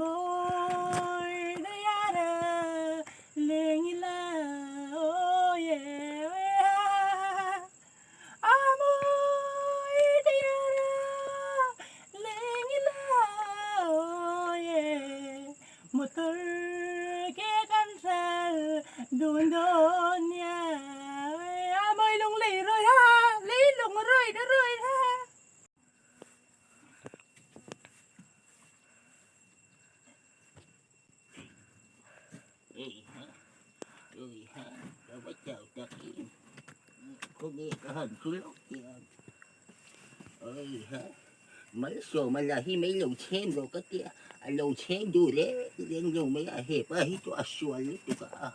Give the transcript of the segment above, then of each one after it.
Amawi dayara leng ila oh yeah Amawi dayara leng ila oh yeah Motor ke kan hral dun dawn nia Amawi lung lei rawi ha lei lung rawi da rawi ha. Malsawma lah hi mai lo chhem rawh ka tia, a lo chhem duh reng reng lo mai a, hepa hi chu a sual lutuk a,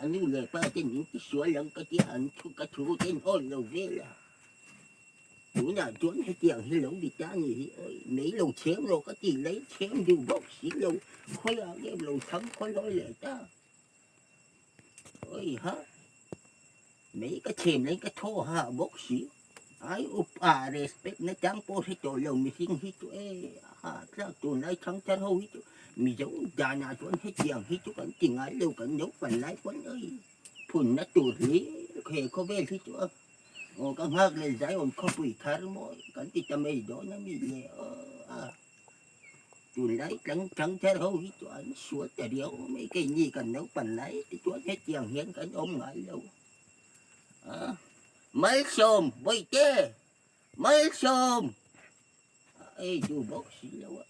a nu leh pa ten min ti sual ang ka tia, an thu ka thu ten awn lo vel a. Tunah chuan hetiang hi lo ni ta ni hi awi mai lo chhem rawh ka ti lai chhem duh bawk si lo khawiah nge lo thang khawlawi leh ta awi ha mai ka chhem lai ka thaw ha bawk si ai upa respect na chang pawh hre tawh lo mihring hi chu e ha tlak tunlai thang thar ho hi chu mizo danah chuan hetiang hi chu kan ti ngai lo kan naupang lai pawn awi phunna tur hlir he khawvel hi chu a. Aw ka nghak leh Zion khawpui thar mawi kan ti ta mai dawn a mi le aw a tunlai tlang thang thar ho hi chu an sual ta riau mai keini kan naupan lai te chuan hetiang hian kan awm ngai lo a Malsawm bawihte Malsawm a ei duh bawk si lo a.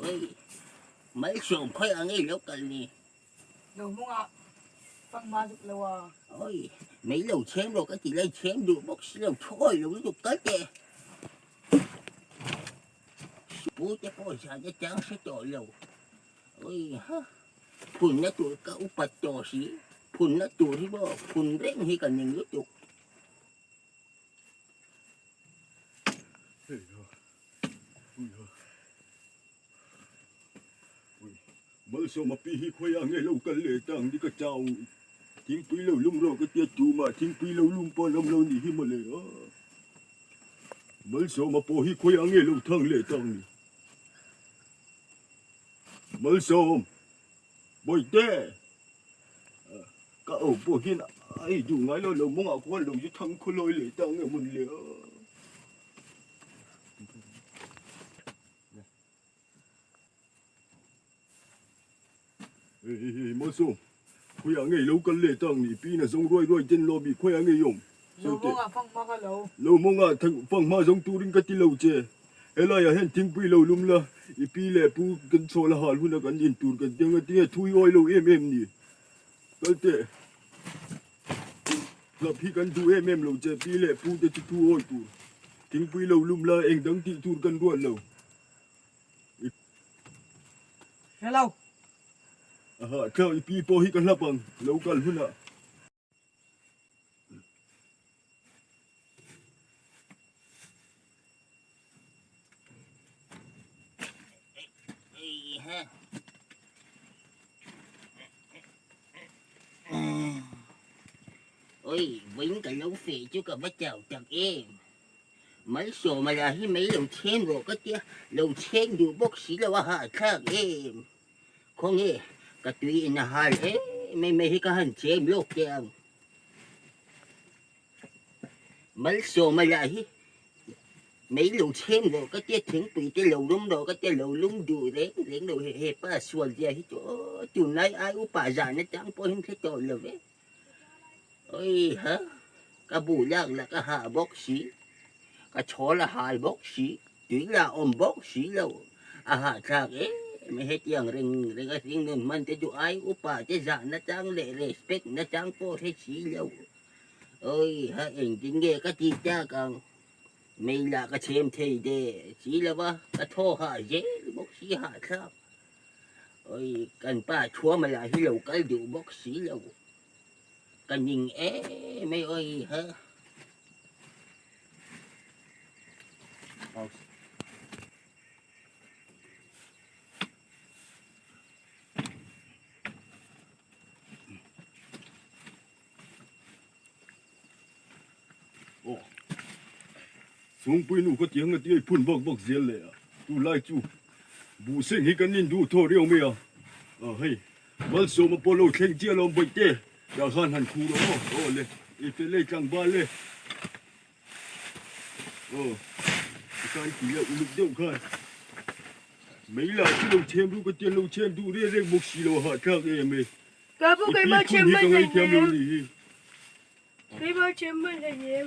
Oi, Malsawm khawi ang ei lo kal ni. Lo hmungah fanghma zuk lo a. Oi, mei lo chhem rawh ka ti lai chhem duh bawk si lo thawi lo lutuk kal teh. Pu te pawh zan atang hre tawh lo. Oi ha, phunna tur ka upat tawh si, phunna tur hi maw phun reng hi ka ning lutuk. Malsawma pi hi khawiah nge lo kal leh ta ang ni ka chau thingpui lo lum rawh ka tia tumah thingpui lo lum pawh an awm lo nih hi mawle a Malsawma pawh hi khawiah nge lo thang leh ta ang ni Malsawm Bawihte Ka au pawh hian a ei duh ngai lo lo mawngah khuan lo zu thang khawlawi leh ta nge mawn le a. Hei hei hei Malsawm, khawiah ngei lo kal leh ta ang ni pi na zawng ruai ruai ten lawmi khawiah ngei awm? Lo mawngah fanghma ka lo. Lo mawngah fanghma zawng turin ka ti lo che. Helaiah hian thingpui lo lum la, i pi leh pu kan chhawl a hal huna kan in tur kan ti anga tinge thu i awi lo em em ni? Kal teh, hlap hi kan duh em em lo che, pi leh pu te chu thu awi tur. Thingpui lo lum la, eng dang tih tur kan ruat lo. I. Hello. Aha, thla i pi pawh hi ka hlap ang, lo kal hunah. Ôi, vĩnh ka lo fe chu ka va chau tak em. Malsawma lah hi mai lo chhem rawh ka tia, lo chheng duh bawk si lo a hahthlak em. Khawnge ka tui in a hal em em mai hi ka han chem lawk teh ang. Malsawma lah hi mei lo chhem rawh ka tia thingpui te lo lum rawh ka tia lo lum duh reng reng lo he he pa sual zia hi chu aw tunlai ai upa zan atang pawh hian hre tawh lo ve. Oi ha ka bu lak lah ka hah bawk si ka chhawl a hal bawk si tui lah awm bawk si lo a hahthlak em hetiang reng reng a hring nun hman te chu ai upa te zah na chang leh respect na chang pawh hre si lo oi ha engtin nge ka tih tak ang mei lah ka chhem thei de si lo va ka thaw hah zel bawk si hahthlak. Oi, kan pa thuama lah hi lo kal duh bawk si lo. Ka ning em mai oi ha. Pause. Aw. Chhungpui nu kha tiang ati ei phun vak vak zel leh a, tunlai chu buh seng hi kan induh thaw riau mai a, ah hei Malsawma pawh lo thleng chiah lo Bawihte tah khan han khu rawh aw, aw le i fel ei tlangval e, aw tikhan ti leh uluk deuh khan mei lah chu lo chhem ru ka tia lo chhem duh reng reng bawk si lo a hahthlak em e, Ka pu i keimah pi phun chhem hi ka mai ngaithiam lo hleinem. ni hi. Keimah chhem mai hleinem.